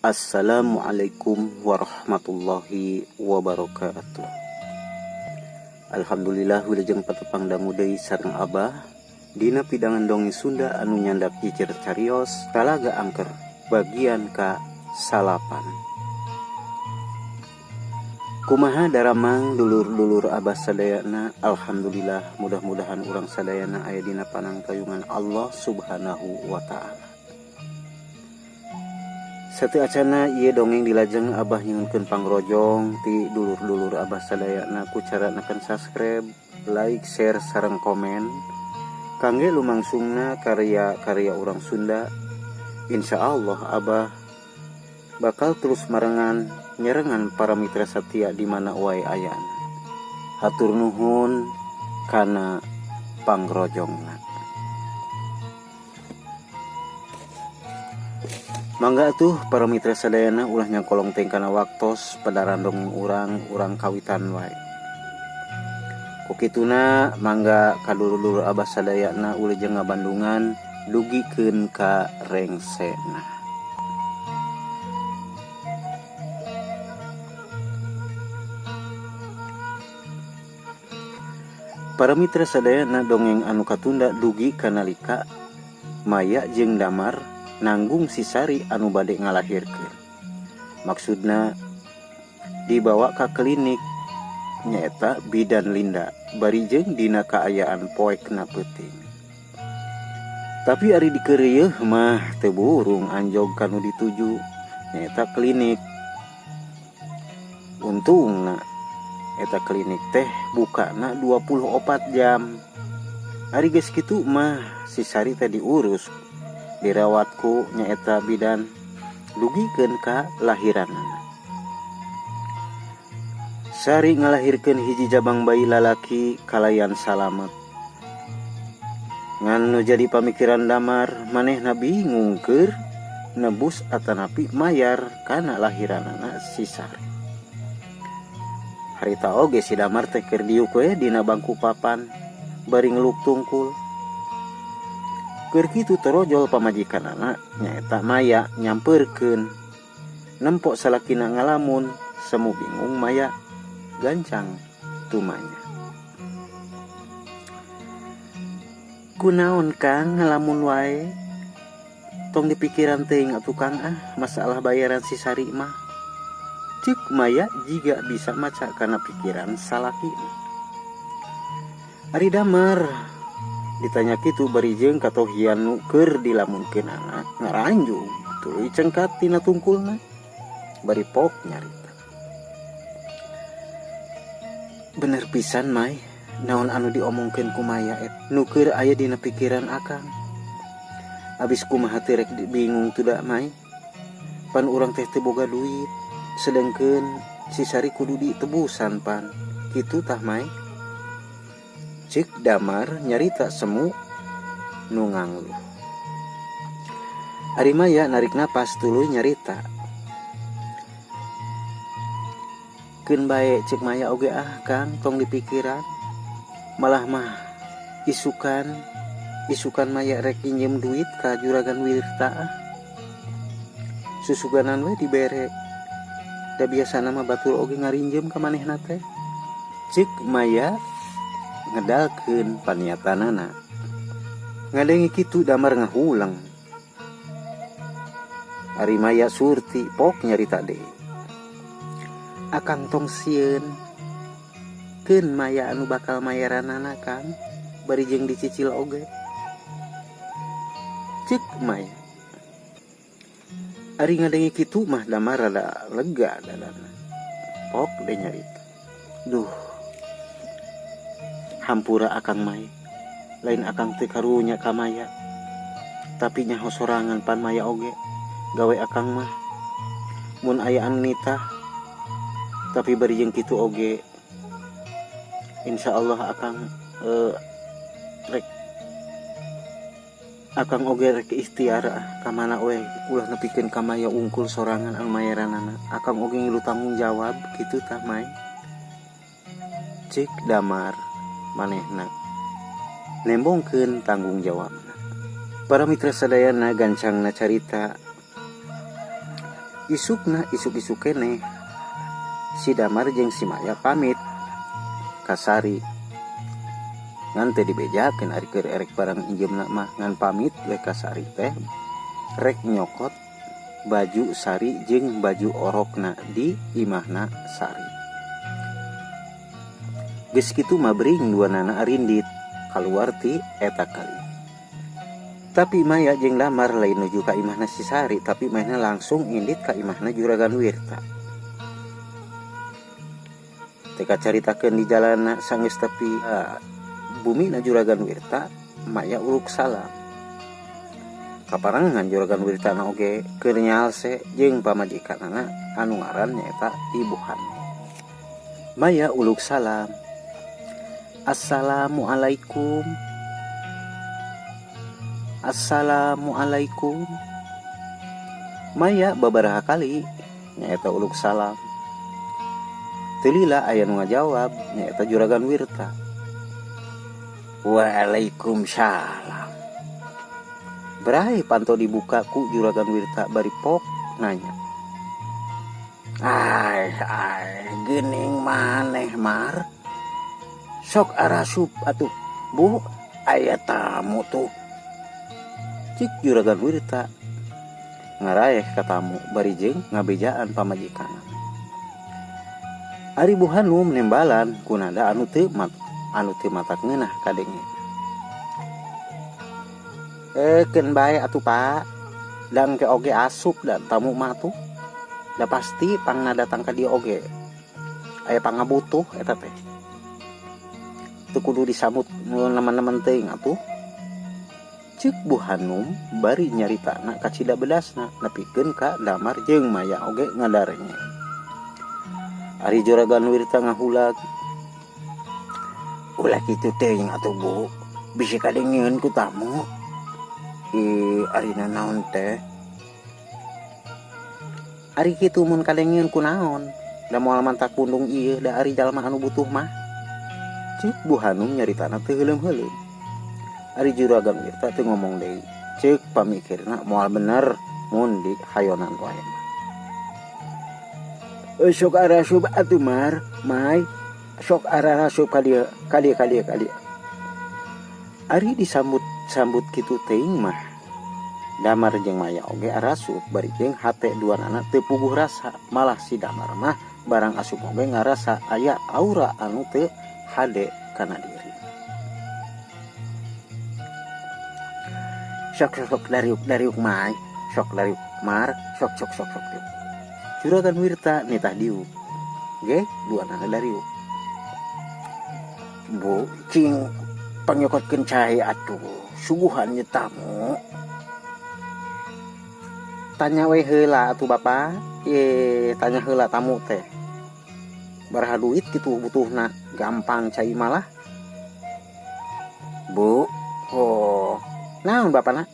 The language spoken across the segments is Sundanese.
Assalamualaikum warahmatullahi wabarakatuh. Alhamdulillah wilujeng patepang dangu deui sareng Abah dina pidangan dongeng Sunda anu nyandak cicir carios Talaga Angker bagian ka salapan. Kumaha daramang dulur-dulur Abah sadayana? Alhamdulillah, mudah-mudahan urang sadayana aya dina panangtayungan Allah Subhanahu wa taala. Sateu acana ieu dongeng dilajeng Abah nyuhunkeun pangrojong ti dulur-dulur Abah sadayana ku cara neken subscribe, like, share sareng komen kangge lumangsungna karya-karya urang Sunda. Insya Allah Abah bakal terus marengan nyerengan para mitra setia di mana wae ayana. Hatur nuhun kana pangrojongna. Mangga atuh para mitra sadayana ulah nyangkolong teh kana waktos padaran dongeng urang kawitan wae. Ku kituna mangga kadulur-dulur Abah sadayana wilujeng ngabandungan dugikeun ka rengsena. Para mitra sadayana dongeng anu katunda dugi kanalika Maya jeung Damar nanggung si Sari anu bade ngalahirkeun. Maksudna dibawa ka klinik nyaeta bidan Linda bari jeung dina kaayaan poekna peuting. Tapi ari dikeureuh mah teu burung anjog kanu dituju nyaeta klinik. Untungna eta klinik teh bukana 24 jam. Ari geus kitu mah si Sari teh diurus, dirawat ku nyaeta bidan dugikeun ka lahiranana. Sari ngalahirkeun hiji jabang bayi lalaki kalayan salamet. Ngan nu jadi pamikiran Damar, manehna bingung keur nebus atanapi mayar kana lahiranana si Sari. Harita oge si Damar teh keur diuk we dina bangku papan bari ngeluk tungkul. Keur kitu torojol pamajikanana nyaeta Maya nyampeurkeun. Nempok salakina ngalamun, semu bingung Maya gancang tumanya. Kunaon Kang ngalamun wae? Tong dipikiran teuing atuh Kang ah masalah bayaran si Sari mah. Cek Maya jiga bisa maca kana pikiran salakina. Ari Damar ditanya kitu bari jeung katohian nu keur dilamunkeunana ngaranjung tuluy cengkat tina tungkulna bari pok nyarita. Bener pisan Mai, naon anu diomongkeun ku Maya et nu keur aya dina pikiran akang. Abis kumaha teh rek bingung tuh da Mai. Pan urang teh teu boga duit, sedengkeun si Sari kudu ditebusan pan. Kitu tah Mai. Cek Damar nyarita semu nu ngangluh. Ari Maya narik napas tuluy nyarita. Keun bae cek Maya oge ah Kang tong dipikiran. Malah mah isukan Maya rek pinjem duit ka juragan Wirta ah. Susuganan we dibere. Da biasana mah batur oge ngarinjem ka manehna teh. Cek Maya ngedalkeun paniatanana. Ngadenge kitu Damar ngahulang. Ari Maya surti pok nyarita deui. Akang tong sieun. Keun Maya anu bakal mayaranana Kang, bari jeung dicicil oge. Cek Maya. Ari ngadenge kitu mah Damar rada lega dadana. Pok deui nyarita. Duh. Hampura akang Mai, lain akang teu karunya ka Maya. Tapi nyaho sorangan pan Maya oge gawe akang mah. Mun aya anu nitah, tapi bari jeung kitu oge insyaallah akang rek akang oge rek ikhtiar ah ka mana we ulah nepikeun ka Maya ungkul sorangan anu mayaranana. Akang oge ngilu tanggung jawab kitu tah Mai. Cek Damar manehna nembongkeun tanggung jawabna. Para mitra sadayana gancangna carita Isukna isuk-isuk keneh si Damar jeung si Maya pamit ka Sari. Ngan teu dibejakeun ari keur erek barang injeumna mah ngan pamit we ka Sari teh rek nyokot baju Sari jeung baju orokna di imahna Sari. Geus kitu mah bring duanana arindit kaluar ti eta kali. Tapi Maya jeung Damar lain nuju ka imahna si Sari, tapi manehna langsung indit ka imahna Juragan Wirta. Teu kacaritakeun di jalanna sanggeus tepi bumina Juragan Wirta, Maya uluk salam. Kaparengan Juragan Wirta na oge keur nyalse jeung pamajikanana anu ngaran nyaeta Ibu Hanum. Maya uluk salam. Assalamualaikum. Assalamualaikum. Maya babaraha kali nyaeta uluk salam. Teu lila aya nu ngajawab nyaeta Juragan Wirta. Waalaikumsalam. Berahe panto dibuka ku Juragan Wirta bari pok nanya. Ai ai geuning maneh Mar. Sok arasup atuh Bu, aya tamu tuh. Cik Juragan Wirta ngaraeh ka tamu bari jeung ngabejaan pamajikanna. Ari Bu Hanum nembalan ku nada anu teu mat, anu teu matak ngeunah kadenge. Keun bae atuh Pak. Dan ke oge asup da tamu mah atuh. Da pasti pangna datang ka dieu oge. Aya pangabutuh eta teh. Teu kudu disambut nu nemen-nemen teuing atuh. Ceuk Bu Hanum bari nyaritana kacida bedasna nepikeun ka Damar jeung Maya oge ngadarenge. Ari Juragan Wirta ngahulag. Ulah kitu teuing atuh Bu, bisi kadengeun ku tamu. Ih, ari nanaon teh? Ari kitu mun kadengeun ku naon? Da moal mantak pundung ieu da ari jalma anu butuh mah. Ceuk Bu Hanum nyaritana teu heuleum-heuleum. Ari Juragan Wirta teu ngomong deui. Ceuk pamikirna moal bener mun di hayonan wae mah. Sok arasup atuh Mar, Mai. Sok arasup ka dieu, ka dieu, ka dieu, ka dieu. Ari disambut-sambut kitu teuing mah. Damar jeung Maya oge arasup bari jeung hate duanana teu puguh rasa. Malah si Damar mah barang asup oge ngarasa aya aura anu teu hade kana diri. Sok sok dariuk dariuk Mai, sok dariuk Mar, sok sok sok sok diuk. Juragan Wirta nitah diuk. Ge duanana dariuk. Bu, cing panyokotkeun cai atuh, suguhan nya tamu. Tanya we heula atuh Bapak. Ye, tanya heula tamu teh. Baraha duit kitu butuhna, gampang cai malah. Bu, oh, naon Bapakna?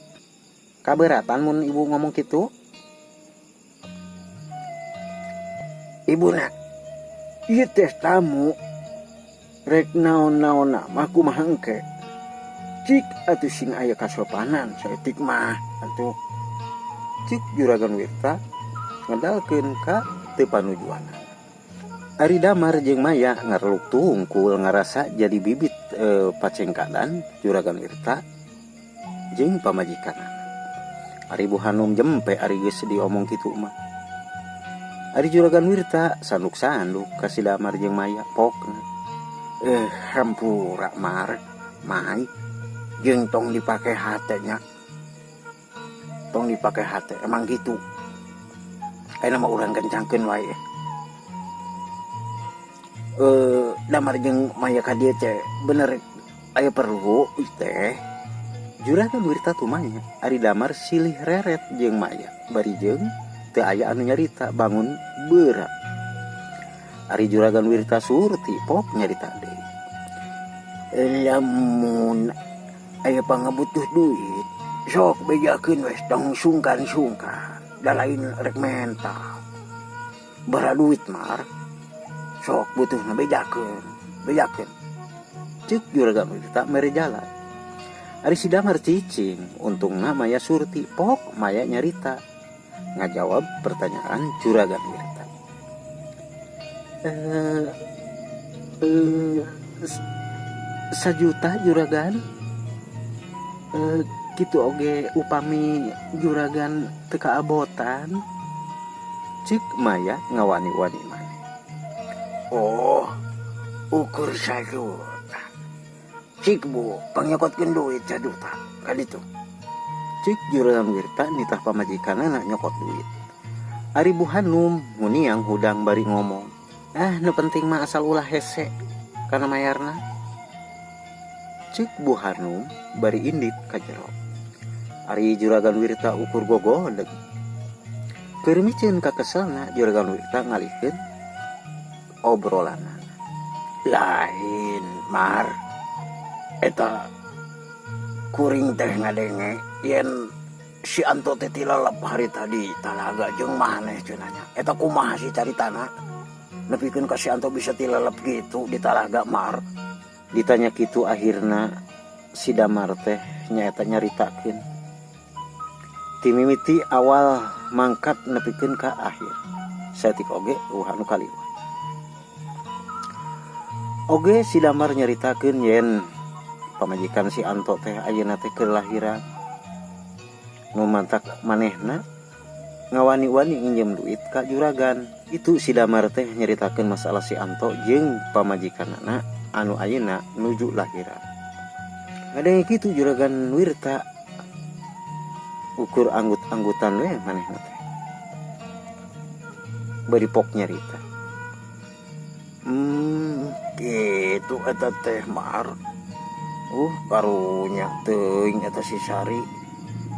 Kaberatan mun ibu ngomong kitu? Ibu nak, ieu teh tamu rek naon-naonna mah kumaha engke. Cik atuh sing aya kasopanan saeutik mah atuh. Cik Juragan Wirta ngedalkeun ka teu panujuanana. Ari Damar jeung Maya ngareluk tungkul ngarasa jadi bibit pacengkadan Juragan Wirta jeung pamajikanana. Ari Bu Hanum jempe ari geus diomong kitu mah. Ari Juragan Wirta sanduk-sanduk ka si Damar jeung Maya pokna. Hampura Mar, Mai, jeung tong dipake hate nya. Tong dipake hate emang gitu. Ayeuna mah urang kencangkeun wae. Damar jeung Maya ka dieu teh bener aya perlu teh. Juragan Wirta tumanya ari Damar silih reret jeung Maya bari jeung teu aya anu nyarita bangun beura. Ari Juragan Wirta surti pok nyarita deui. Lamun aya pangabutuh duit sok bejakeun we tong sungkan-sungkan da lain rek menta. Bara duit Mar. Sok butuhna bejakeun, bejakeun. Ceuk Juragan Wirta mere jalan. Ari si Damar cicing, untungna Maya surti pok Maya nyarita. ngajawab pertanyaan Juragan Wirta. Sajuta juragan. Kitu oge upami juragan teu kaabotan. Cik Maya ngawani-wani maneh. Oh, ukur sajuta. Cik bu, pangyokotkeun duit sajuta ka ditu. Cik Juragan Wirta nitah pamajikanana nyokot duit. Ari Bu Hanum nguniang hudang bari ngomong. Ah, nu penting mah asal ulah hese kana mayarna. Cik Bu Hanum bari indit ka jero. Ari Juragan Wirta ukur gogodeg. Keur miceun kakeselna Juragan Wirta ngalihkeun obrolanana. Lain Mar, eta kuring teh ngadenge yen si Anto teh tilalap hari tadi talaga jeung maneh cenah nya. Eta kumaha sih caritana? Nepikeun ka si Anto bisa tilalap gitu di talaga Mar. Ditanya kitu akhirna si Damar teh nyaeta nyaritakeun. Ti mimiti awal mangkat nepikeun ka akhir. Saeutik oge eueuh anu kaliwat. Oge si Damar nyaritakeun yen pamajikan si Anto teh ayeuna teh keur lahiran. Nu mantak manehna ngawani-wani nginjem duit ka juragan. Itu si Damar teh nyaritakeun masalah si Anto jeung pamajikanana anu ayeuna nuju lahiran. Ngadenge kitu Juragan Wirta ukur anggut-anggutan we manehna teh. Bari pok nyarita. Gitu eta teh Mar. Karunya teuing eta si Sari.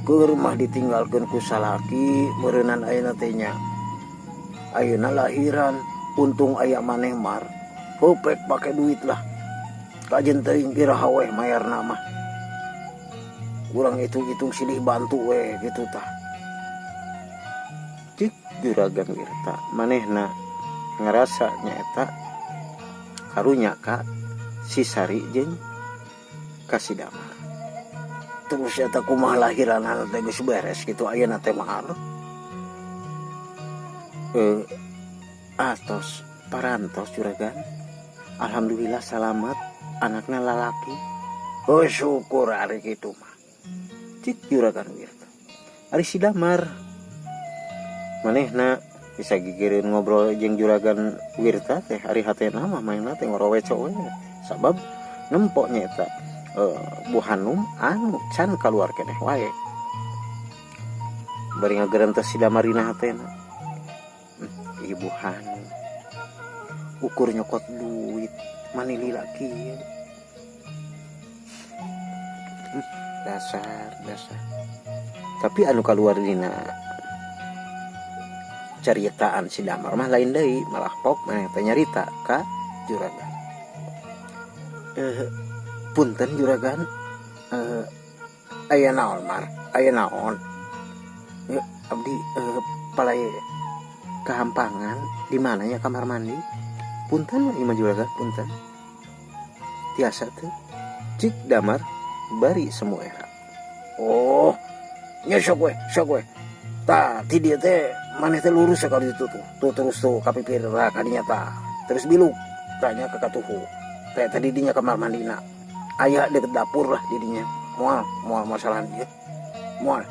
Keur mah ditinggalkeun ku salaki meureunnan ayeuna teh nya. Ayeuna lahiran, untung aya maneh Mar. Hopek pake duit lah. Kajen teuing iraha weh mayarna mah. Urang hitung-hitung silih bantu weh gitu tah. Cik Juragan Wirta manehna ngarasa nyaeta karunya ka si Sari jeung ka si Damar. Terus eta kumaha lahiranana teh geus beres gitu ayeuna teh mah. Atos parantos juragan. Alhamdulillah salamat, anakna lalaki. Oh syukur ari kitu mah. Cik Juragan Wirta. Ari si Damar manehna bisa gigireun ngobrol jeung Juragan Wirta teh ari hatena mah manehna teh ngoroweco we. Sabab nempo nya eta Bu Hanum anu can kaluar keneh wae. Bari ngagerentes si Damar dina hatena. Ibu Hanum ukur nyokot duit mani lila kieu. Dasar dasar. Tapi anu kaluar dina caritaan si Damar mah lain deui, malah pok maneh teh nyarita ka juragan. Punten juragan, aya naon Mar? Aya naon? Abdi palai kehampangan di mana ya kamar mandi? Punten ieu mah juragan, punten. Tiasa teh. Cik Damar bari semu era. Oh, nya sok we, sok we. Tah, ti dieu teh maneh teh lurus ka ditu tuh. Tuh terus tuh ka pipir ka dinya tah. Terus biluk tanya ka katuhu. Teh tadi dinya kamar mandina. Aya deket dapur lah didinya. Moal, moal masalah ieu. Moal.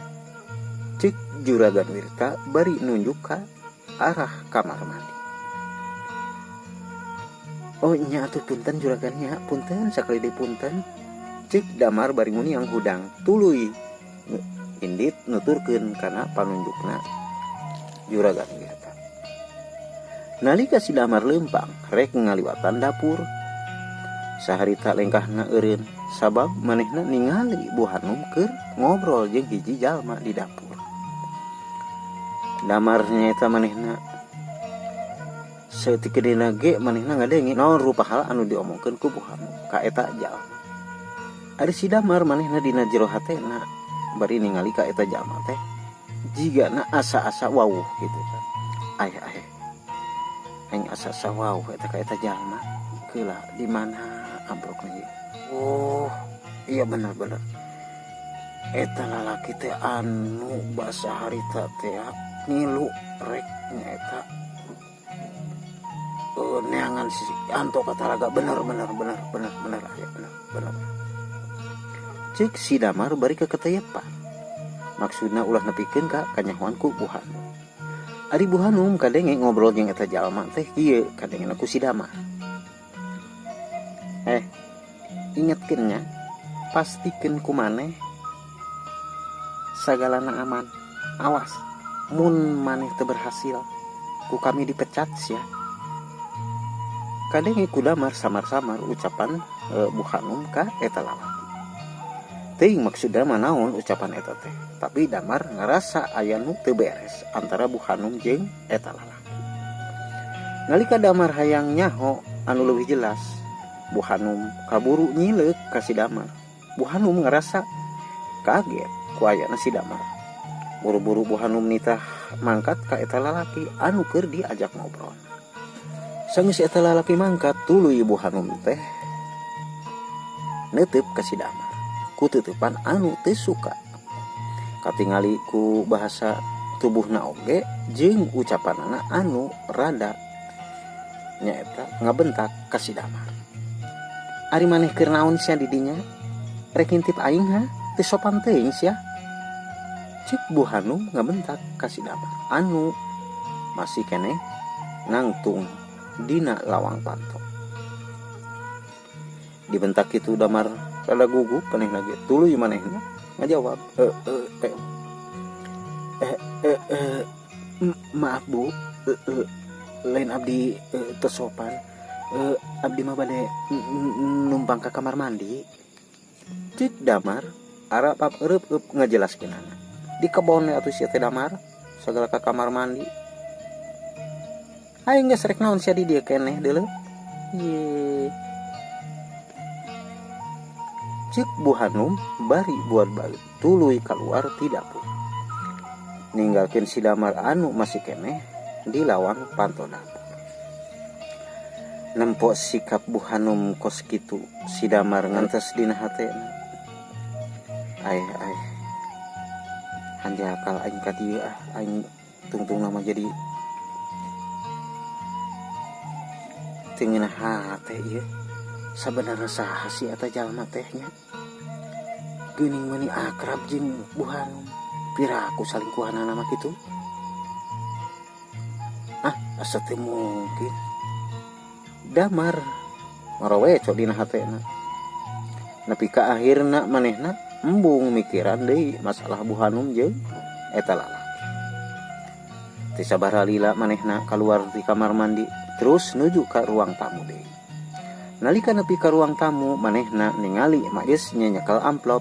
Cik Juragan Wirta bari nunjuk ka arah kamar mandi. Oh nya atuh punten juragannya, punten sakali deui punten. Cik Damar bari nguniang hudang tuluy indit nuturkeun kana panunjukna Juragan Wirta. Nalika si Damar leumpang rek ngaliwatan dapur. Saharita lengkahna eureun sabab manehna ningali Bu Hanum keur ngobrol jeung hiji jalma di dapur. Damar nyaeta manehna saeutik dina ge manehna ngadenge naon rupa hal anu diomongkeun ku Bu Hanum ka eta jalma. Ari si Damar manehna dina jero hatena bari ningali ka eta jalma teh jigana asa-asa wawuh gitu kan. Ay ay. Aing asa-asa wawuh eta ka eta jalma. Keula di mana ambrukna ieu? Oh, iya bener-bener. Eta lalaki teh anu basa harita teh ngilu rek nyaeta neangan si Anto ka talaga bener bener bener bener bener aya bener bener. Cek si Damar bari keketeyepan. Maksudna ulah nepikeun ka kanyahoan ku Bu Hanum. Ari Bu Hanum kadenge ngobrol jeung eta jalma teh kieu kadengena ku si Damar. Ingetkeun nya, pastikeun ku maneh sagalana aman. Awas, mun maneh teu berhasil, ku kami dipecat sia. Kadenge ku Damar samar-samar ucapan Bu Hanum ka eta lalaki. Teuing maksudna mah naon ucapan eta teh, tapi Damar ngarasa aya nu teu beres antara Bu Hanum jeung eta lalaki. Nalika Damar hayang nyaho anu leuwih jelas, Bu Hanum kaburu nyileuk ka si Damar. Bu Hanum ngarasa kaget ku ayana si Damar. Buru-buru Bu Hanum nitah mangkat ka eta lalaki anu keur diajak ngobrol. Sanggeus eta lalaki mangkat, tuluy Bu Hanum teh neuteup ka si Damar ku teuteupan anu teu suka. Katingali ku bahasa tubuhna oge jeung ucapanana anu rada nyaeta ngabentak ka si Damar. Ari maneh keur naon sia di dinya? Rek ngintip aing ha? Teu sopan teuing sia. Cek Bu Hanum ngabentak ka si Damar anu masih keneh nangtung dina lawang panto. Dibentak kitu Damar rada gugup maneh lagi. Tuluy manehna ngajawab, maaf Bu, lain abdi teu sopan. Abdi mah bade numpang ka kamar mandi. Cek Damar arapap eureub ngajelaskeunana. Di kebon atuh sia teh Damar sagala ka kamar mandi. Aing geus rek naon sia di dieu keneh deuleu. Ye. Cek Bu Hanum bari buat balik tuluy keluar ti dapur. Ninggalkeun si Damar anu masih keneh di lawang panto dapur. Nempo sikap Bu Hanum kos kitu, si Damar ngantes dina hatena. Ai ai. Hanjakal aing ka dieu ah, aing tungtung nama jadi teu ngeunah hate ieu. Sabenerna saha sih eta jalma teh nya? Geuning meuni akrab jeung Bu Hanum. Piraku salingkuhanana mah kitu. Ah, asa teu mungkin. Damar maroweco dina hatena. Nepi ka akhirna manehna embung mikiran deui masalah Bu Hanum jeung eta lalaki. Teu sabaraha lila manehna kaluar ti kamar mandi terus nuju ka ruang tamu deui. Nalika nepi ka ruang tamu manehna ningali Majes nyekel amplop.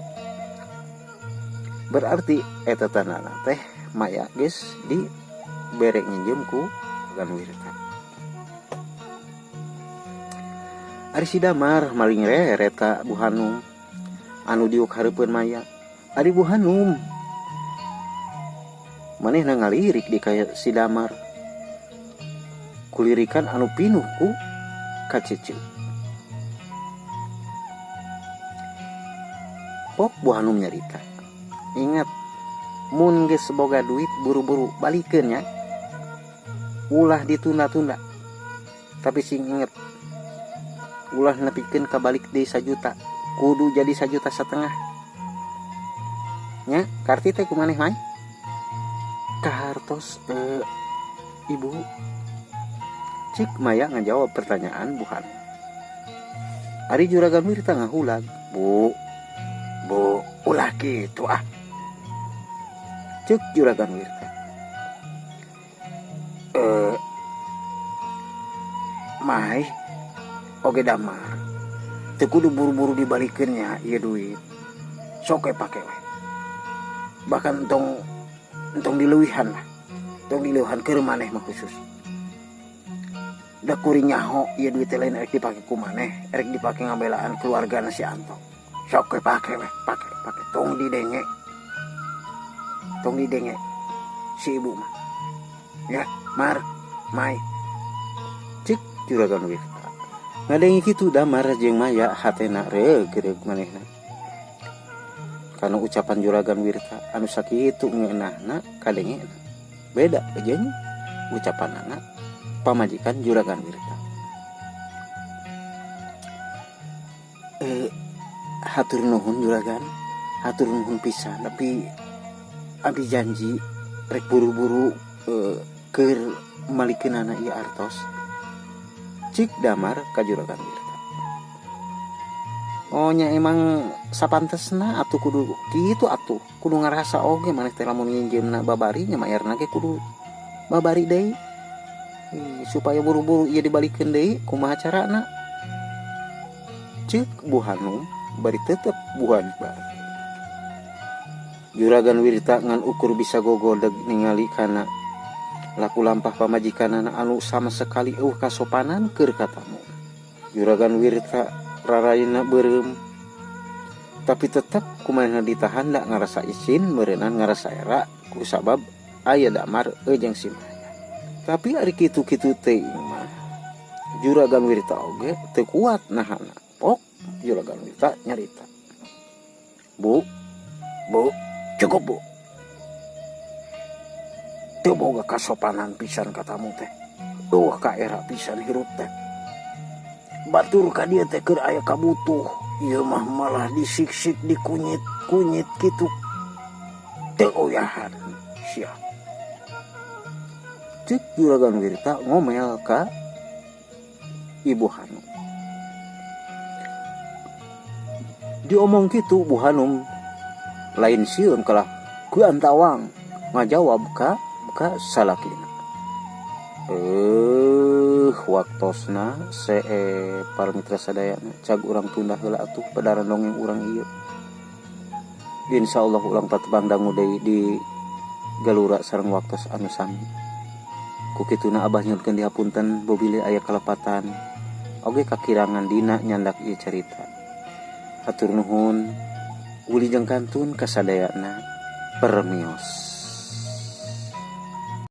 Berarti eta tandana teh Maya geus dibere nginjem ku Gan Wirta. Ari si Damar maling reret ka Bu Hanum anu diuk hareupeun Maya. Ari Bu Hanum manehna ngalirik di ka si Damar. Kulirikan anu pinuh ku kacece. Pok Bu Hanum nyarita. Ingat, mun geus boga duit buru-buru balikeun nya. Ulah ditunda-tunda. Tapi sing inget, ulah nepikeun ka balik deui 1 juta. Kudu jadi 1,5 juta. Nya, karti teh kumaneh mai? Kahartos ibu. Cik Maya ngajawab pertanyaan Bu Hanum. Ari Juragan Wirta ngahulag. Bu, bu, ulah kitu ah. Cek Juragan Wirta. Mai, oge Damar. Teu kudu buru-buru dibalikeun nya ieu duit. Sok we pake we. Bahkan entong dileuwihan lah. Entong dileuwihan keur maneh mah khusus. Da kuring nyaho ieu duit teh lain erek dipake ku maneh, erek dipake ngabelaan keluargana si Anto. Sok we pake we, pake, pake. Tong didenge. Tong didenge si ibu mah. Ya, Mar, Mai. Cek Juragan Wirta. Ngadenge kitu Damar jeung Maya hatena reug-reug manehna. Kana ucapan Juragan Wirta anu sakitu ngeunahna kadengena. Beda jeung ucapanana pamajikan Juragan Wirta. Hatur nuhun Juragan, hatur nuhun pisan, tapi abi janji rek buru-buru keur malikeunana ieu artos. Cik Damar ka Juragan Wirta. Oh nya emang sapantesna atuh kudu kitu atuh, kudu ngarasa oge maneh teh lamun nginjeumna babari nya mayarna ge kudu babari deui. Supaya buru-buru ieu dibalikeun deui kumaha carana? Cik Bu Hanum bari tetep Bu Hanbar. Juragan Wirta ngan ukur bisa gogodeg ningali kana laku lampah pamajikanana anu sama sekali eueuh kasopanan keur katamu. Juragan Wirta raraina beureum tapi tetep kumaha ditahan da ngarasa isin meureunnan ngarasa era ku sabab aya Damar jeung si Maya. Tapi ari kitu-kitu teh mah Juragan Wirta oge teu kuat nahana. Pok Juragan Wirta nyarita. Bu, bu, cukup bu. Teu boga kasopanan pisan katamu teh. Eueuh ka era pisan hirup teh. Batur ka dieu teh keur aya kabutuh, ieu mah malah disiksik dikunyit-kunyit kitu. Teu oyahan sia. Cik Juragan Wirta ngomel ka Ibu Hanum. Diomong kitu Bu Hanum lain sieun kalah ku antawang ngajawab ka salakina. Waktosna para mitra sadayana cag urang tunda heula atuh padaran dongeng urang ieu. Insyaallah urang patepang dangu deui di galura sareng waktos anu sami. Ku kituna abah nyurkeun dihapunten bobilih aya kalepatan oge kakirangan dina nyandak ieu carita. Hatur nuhun wilujeng kantun kasadayana permios.